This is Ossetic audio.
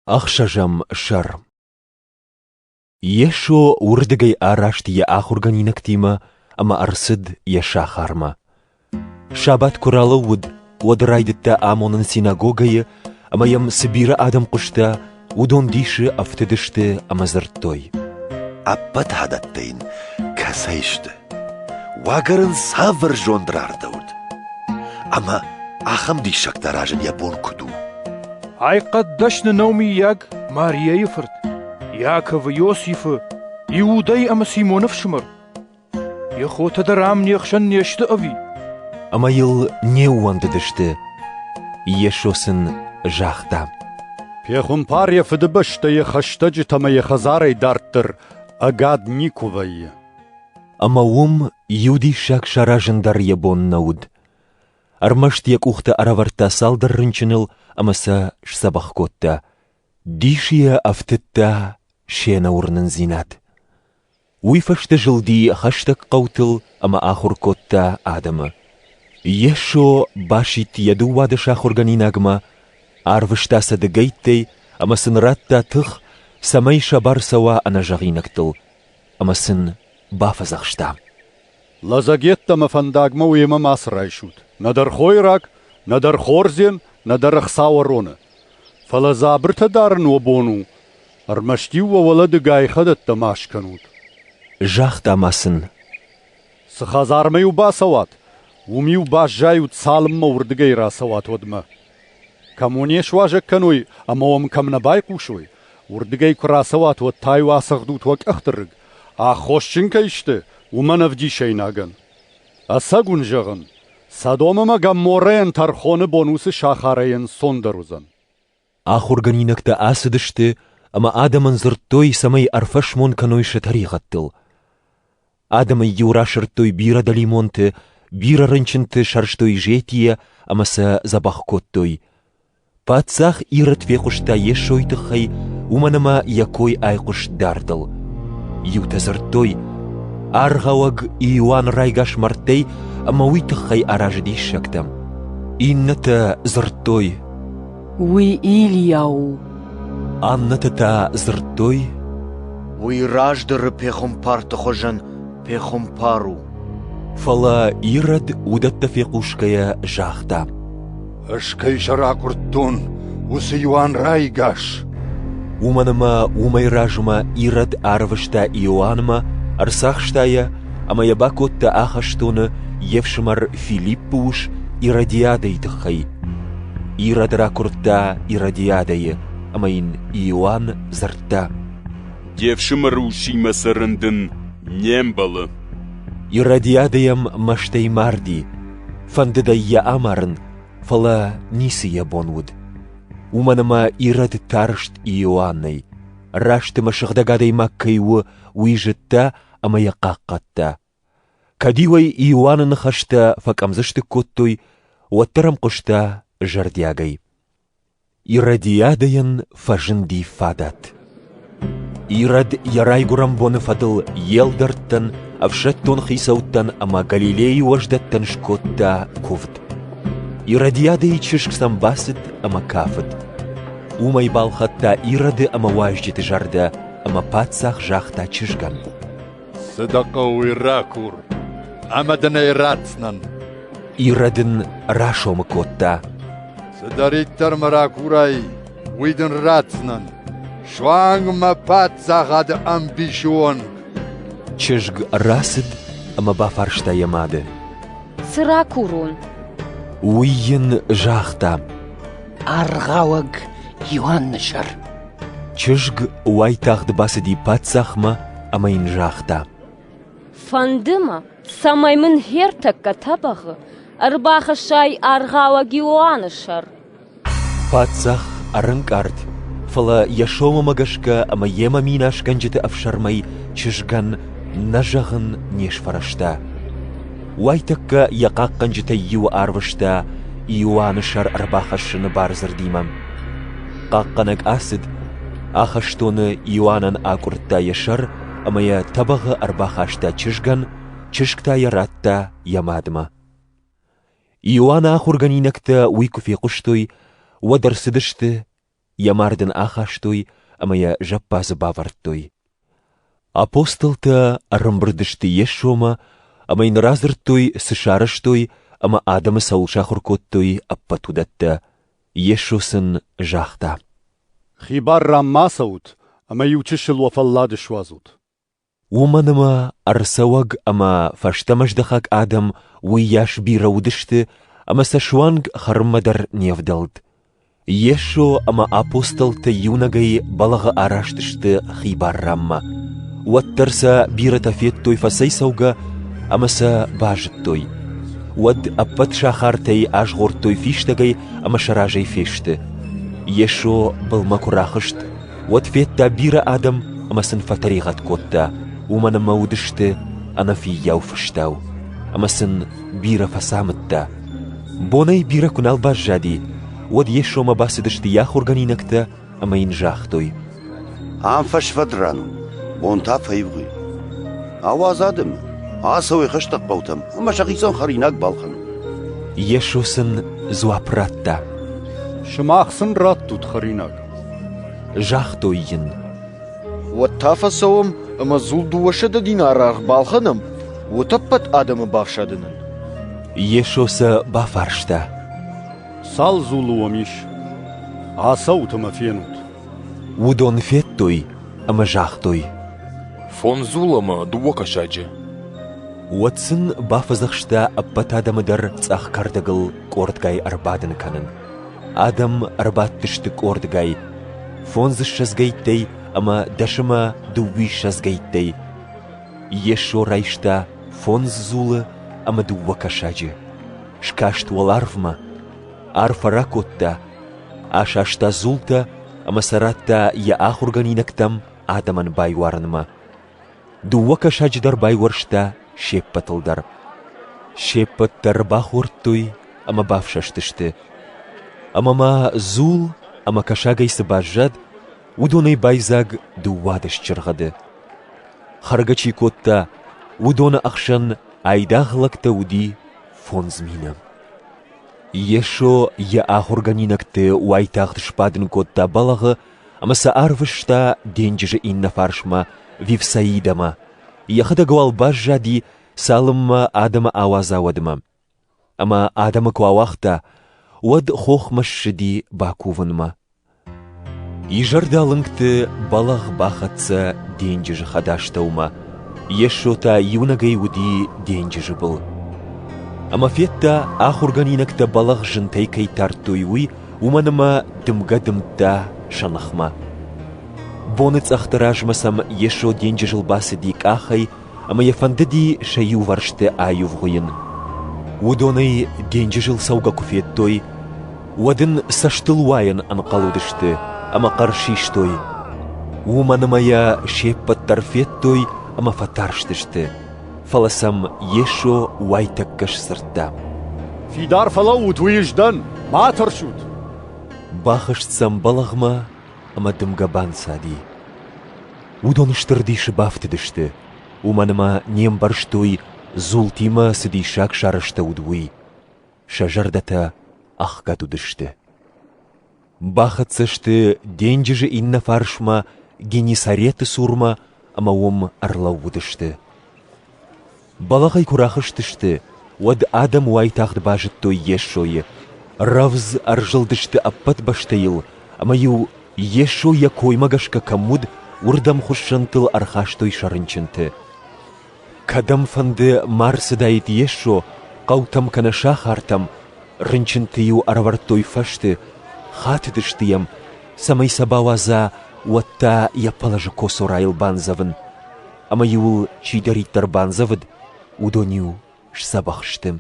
Ӕхсӕзӕм сӕр Йесо уырдыгӕй араст йӕ ахуыргӕнинӕгтимӕ ӕмӕ ӕрцыд йӕ сахармӕ. Сабат куы ралӕууыд, уӕд райдыдта амонын синагогӕйы, ӕмӕ йӕм цы бирӕ адӕм хъуыста, уыдон дисы ӕфтыдысты ӕмӕ дзырдтой: Ӕппӕт адӕттӕ йын кӕцӕй сты? Уагӕр ын цавӕр зонд рардӕуыд? Ӕмӕ ахӕм диссӕгтӕ аразын йӕ бон куыд у? Ай хъӕддӕсны нӕу, мыййаг, Мариайы фырт, Иаковы, Иосифы, Иудӕйы ӕмӕ Симоны фсымӕр? Йӕ хотӕ дӕр ам не хсӕн не сты ӕви? Ӕмӕ йыл не ууӕндыдысты. Йесо сын загъта: Пехуымпар йӕ фыдыбӕстӕ йӕ хӕстӕджытӕ ӕмӕ йӕ хӕдзарӕй дарддӕр ӕгад никуы вӕййы. Ӕмӕ уым иу диссаг саразын дӕр йӕ бон нӕ уыд. Ӕрмӕст йӕ къухтӕ ӕрӕвӕрдта цалдӕр рынчыныл ӕмӕ сӕ сдзӕбӕх кодта. Дисы йӕ ӕфтыдта се нӕуырнындзинад. Уый фӕстӕ зылди хӕстӕг хъӕутыл ӕмӕ ахуыр кодта адӕмы. Йесо басидт йӕ 12 ахуыргӕнинагмӕ, арвыста сӕ дыгӕйттӕй ӕмӕ сын радта тых, цӕмӕй сӕ бар цӕуа ӕнӕзӕгъинӕгтыл, ӕмӕ сын бафӕдзӕхста. Лӕдзӕг йеддӕмӕ фӕндагмӕ уемӕ мацы райсут, нӕдӕр хойраг, нӕдӕр хордзен, нӕдӕр ӕхца уӕ роны. Фӕлӕ дзабыртӕ дарын уӕ бон у, ӕрмӕст-иу уӕ уӕлӕ дыгай хӕдӕттӕ ма скӕнут. Загъта ма сын: Цы хӕдзармӕ-иу бацӕуат, уым-иу баззайут, цалынмӕ уырдыгӕй рацӕуат, уӕдмӕ. Кӕм уӕ не суазӕг кӕной ӕмӕ уӕм кӕм нӕ байхъусой, уырдыгӕй куы рацӕуат, уӕд та-иу ацӕгъдут уӕ къӕхты рыг, аххосджын кӕй сты, уымӕн ӕвдисӕйнагӕн. Ӕцӕг уын зӕгъын, Содом ӕмӕ Гоморрӕйӕн тӕрхоны бон уыцы сахарӕй ӕнцондӕр уыдзӕн. Ахуыргӕнинӕгтӕ ацыдысты ӕмӕ адӕмӕн дзырдтой, цӕмӕй ӕрфӕсмон кӕной сӕ тӕригъӕдтыл. Адӕмӕй-иу расырдтой бирӕ дӕлимонты, бирӕ рынчынты сӕрстой зетийӕ ӕмӕ сӕ дзӕбӕх кодтой. Паддзах Ирод фехъуыста Йесойы тыххӕй, уымӕн ӕмӕ йӕ кой айхъуыст дардыл. Иутӕ дзырдтой: Аргъауӕг Иоанн райгас мӕрдтӕй ӕмӕ уый тыххӕй аразы диссӕгтӕ. Иннӕтӕ дзырдтой: Уый Илийа у. Аннӕтӕ та дзырдтой: Уый раздӕры пехуымпарты хуызӕн пехуымпар у. Фӕлӕ Ирод уыдӕттӕ фехъусгӕйӕ загъта: Ӕз кӕй сӕ ракуырдтон, уыцы Иоанн райгас. Уымӕн ӕмӕ уымӕй размӕ Ирод арвыста Иоаннмӕ, ӕрцахста йӕ ӕмӕ йӕ бакодта ахӕстоны йе фсымӕр Филиппы ус Иродиадӕйы тыххӕй. Ирод ракуырдта Иродиадӕйы, ӕмӕ йын Иоанн дзырдта: Де фсымӕры усимӕ цӕрын дын не мбӕлы. Иродиадӕ йӕм мӕстӕй марди, фӕндыд ӕй йӕ амарын, фӕлӕ ницы йӕ бон уыд. Уымӕн ӕмӕ Ирод тарст Иоаннӕй, раст ӕмӕ сыгъдӕг адӕймаг кӕй у, уый зыдта ӕмӕ йӕ хъахъхъӕдта. Кӕд-иу ӕй Иоанны ныхӕстӕ фӕкъӕмдзӕстыг кодтой, уӕддӕр ӕм хъуыста зӕрдиагӕй. Иродиадӕйӕн фӕзынди фадат. Ирод йӕ райгуырӕн боны фӕдыл йе лдӕрттӕн, ӕфсӕддон хицӕуттӕн ӕмӕ Галилейы уӕздӕттӕн скодта куывд. Иродиадӕйы чызг сӕм бацыд ӕмӕ кафыд. Уымӕй балхӕдта Ироды ӕмӕ уазджыты зӕрдӕ ӕмӕ паддзах загъта чызгӕн: Цы дӕ хъӕуы, уый ракур, ӕмӕ дын ӕй ратдзынӕн. Ирод ын расомы кодта: Цыдӕриддӕр мӕ ракурай, уый дын ратдзынӕн, суанг мӕ паддзахады ӕмбисы онг. Чызг рацыд ӕмӕ бафарста йӕ мады: Цы ракурон? Уый йын загъта: Аргъауӕг Иоанны сӕр. Чызг уайтагъд бацыди паддзахмӕ ӕмӕ йын загъта: Фӕнды мӕ, цӕмӕй мын хертӕккӕ тӕбӕгъы ӕрбахӕссай аргъауӕг Иоанны сӕр. Паддзах ӕрӕнкъард, фӕлӕ йӕ сомымӕ гӕсгӕ ӕмӕ йемӕ минасгӕнджыты ӕфсӕрмӕй чызгӕн нӕ зӕгъын не сфӕрӕзта. Уайтӕккӕ йӕ хъахъхъӕнджытӕй иуы арвыста Иоанны сӕр ӕрбахӕссыны бардзырдимӕ. Хъахъхъӕнӕг ацыд, ахӕстоны Иоаннӕн акъуырдта йӕ сӕр ӕмӕ йӕ тӕбӕгъы ӕрбахаста чызгӕн, чызг та йӕ радта йӕ мадмӕ. Иоанны ахуыргӕнинӕгтӕ уый куы фехъуыстой, уӕд ӕрцыдысты. Йӕ мард ын ахастой ӕмӕ йӕ зӕппадзы бавӕрдтой. Апостолтӕ ӕрӕмбырд сты Йесомӕ ӕмӕ йын радзырдтой, цы сарӕзтой ӕмӕ адӕмы цӕуыл сахуыр кодтой, ӕппӕт уыдӕттӕ. Йесо сын загъта: Хибар ран ма цӕут ӕмӕ иучысыл уӕ фӕллад суадзут. Уымӕн ӕмӕ ӕрцӕуӕг ӕмӕ фӕстӕмӕздӕхӕг адӕм уыйас бирӕ уыдысты, ӕмӕ сӕ суанг хӕрынмӕ дӕр не вдӕлд. Йесо ӕмӕ апостолтӕ иунӕгӕй бӕлӕгъы араст сты хибар ранмӕ. Уӕддӕр сӕ бирӕтӕ федтой фӕцӕйцӕугӕ ӕмӕ сӕ базыдтой. Уӕд ӕппӕт сахартӕй азгъордтой фистӕгӕй ӕмӕ сӕ разӕй фесты. Йесо былмӕ куы рахызт, уӕд федта бирӕ адӕм ӕмӕ сын фӕтӕригъӕд кодта, уымӕн ӕмӕ уыдысты ӕнӕфыййау фыстау, ӕмӕ сын бирӕ фӕцамыдта. Бонӕй бирӕ куы нал баззади, уӕд Йесомӕ бацыдысты йӕ ахуыргӕнинӕгтӕ ӕмӕ йын загътой: Ам фӕсвӕд ран у, бон та фӕивгъуыйы. Ауадз адӕмы, ацӕуой хӕстӕг хъӕутӕм ӕмӕ сӕхицӕн хӕринаг балхӕной. Йесо сын дзуапп радта: Сымах сын раттут хӕринаг. Загътой йын: Уӕд та фӕцӕуӕм ӕмӕ дзул 200 динары аргъ балхӕнӕм, утӕппӕт адӕмы бафсадынӕн. Йесо сӕ бафарста: Цал дзулы уӕм ис? Ацӕут ӕмӕ фенут. Уыдон федтой ӕмӕ загътой: Фондз дзул ӕмӕ дыууӕ кӕсаджы. Уӕд сын бафӕдзӕхста ӕппӕт адӕмы дӕр цъӕх кӕрдӕгыл къордгай ӕрбадын кӕнын. Адӕм ӕрбадтысты къордгай, фондзыссӕдзгӕйттӕй ӕмӕ дӕсӕмӕ дыууиссӕдзгӕйттӕй. Йесо райста фондз дзулы ӕмӕ дыууӕ кӕсаджы. Скаст уӕларвмӕ, арфӕ ракодта, асаста дзултӕ ӕмӕ сӕ радта йӕ ахуыргӕнинӕгтӕм адӕмӕн байуарынмӕ. Дыууӕ кӕсаджы дӕр байуӕрста се ппӕтыл дӕр. Се ппӕт дӕр бахордтой ӕмӕ бафсӕстысты. Ӕмӕ ма дзул ӕмӕ кӕсагӕй цы баззад, уыдонӕй байдзаг 12 чыргъӕды. Хӕргӕ чи кодта, уыдоны ӕхсӕн айдагъ лӕгтӕ уыди 5000. Йесо йӕ ахуыргӕнинӕгты уайтагъд сбадын кодта бӕлӕгъы ӕмӕ сӕ арвыста денджызы иннӕ фарсмӕ Вифсаидӕмӕ. Йӕхӕдӕг уал баззади, цалынмӕ адӕмы ауадза, уӕдмӕ. Ӕмӕ адӕмы куы ауагъта, уӕд хохмӕ ссыди бакувынмӕ. Изӕрдалынгты бӕлӕгъ бахӕццӕ денджызы хӕдастӕумӕ. Йесо та иунӕгӕй уыди денджызы был. Ӕмӕ федта, ахуыргӕнинӕгтӕ бӕлӕгъ зынтӕй кӕй тардтой, уый, уымӕн ӕмӕ дымгӕ дымдта сӕ ныхмӕ. Боныцъӕхты размӕ сӕм Йесо денджызыл бацыди къахӕй ӕмӕ йӕ фӕндыди сӕ иувӕрсты аивгъуыйын. Уыдон ӕй денджызыл цӕугӕ куы федтой, уӕд ын цӕстылуайӕн ӕнхъӕл уыдысты ӕмӕ хъӕр систой. Уымӕн ӕмӕ йӕ се ппӕт дӕр федтой ӕмӕ фӕтарстысты. Фӕлӕ сӕм Йесо уайтӕккӕ сдзырдта: Фидар фӕлӕуут, уый ӕз дӕн, ма тӕрсут! Бахызт сӕм бӕлӕгъмӕ ӕмӕ дымгӕ банцади. Уыдон стыр дисы бафтыдысты, уымӕн ӕмӕ не мбӕрстой, дзултимӕ цы диссаг сарӕзтӕуыд, уый. Сӕ зӕрдӕтӕ ӕхгӕд уыдысты. Бахӕццӕ сты денджызы иннӕ фарсмӕ Геннисареты цурмӕ ӕмӕ уым ӕрлӕууыдысты. Бӕлӕгъӕй куы рахызтысты, уӕд адӕм уайтагъд базыдтой Йесойы. Рӕвдз ӕрзылдысты ӕппӕт бӕстӕйыл ӕмӕ-иу Йесо йӕ коймӕ гӕсгӕ кӕм уыд, уырдӕм хуыссӕнтыл ӕрхастой сӕ рынчынты. Кӕдӕмфӕнды ма рцыдаид Йесо, хъӕутӕм кӕнӕ сахартӕм, рынчынты-иу ӕрӕвӕрдтой фӕзты, хатыдысты йӕм, цӕмӕй сӕ бауадза, уӕд та йӕ пӕлӕзы коцорайыл бандзӕвын. Ӕмӕ-иу ыл чидӕриддӕр бандзӕвыд, уыдон-иу сдзӕбӕх сты.